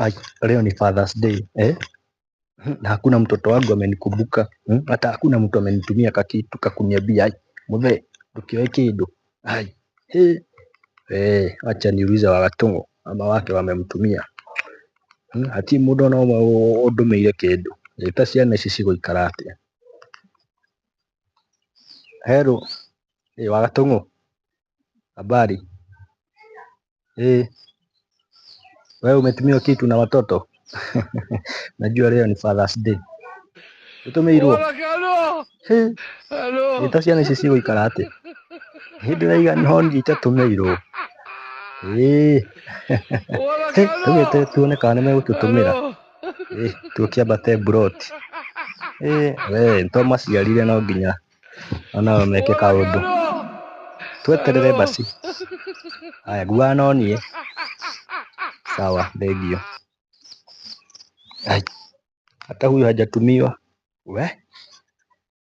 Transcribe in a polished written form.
Ai, leo ni Father's Day, eh? Na hakuna mtoto wangu amenikumbuka, Hata hakuna mtu amenitumia kakitu kakuniambia, ai, muthe ndukioe kindu. Ai, he, eh, acha niulize Wagatungu ama wake wamemtumia. Hati mundu ona ũmwe ũndũmĩire kĩndũ. Ĩta ciana ici cigũikara atĩa? Hello, ĩ Wagatungu, habari? Eh, wewe umetumiwa kitu na watoto? Najua leo ni Father's Day. Ũtũmĩirwo? He, ĩta ciana ici cigũikara atĩa? Hĩndĩ ndĩraiga no niĩ itatũmĩirwo. Ĩĩ, he, rĩu eterere tuone kana nĩmegũtũtũmĩra. Ĩ, tũkĩambate mburoti. Ĩ, we nĩtwamaciarire no nginya onao meke kaũndũ. Tweterere basi. Haya, nguaga no niĩ. Sawa, thengiũ. Ai, hata huyu hajatumiwa. We.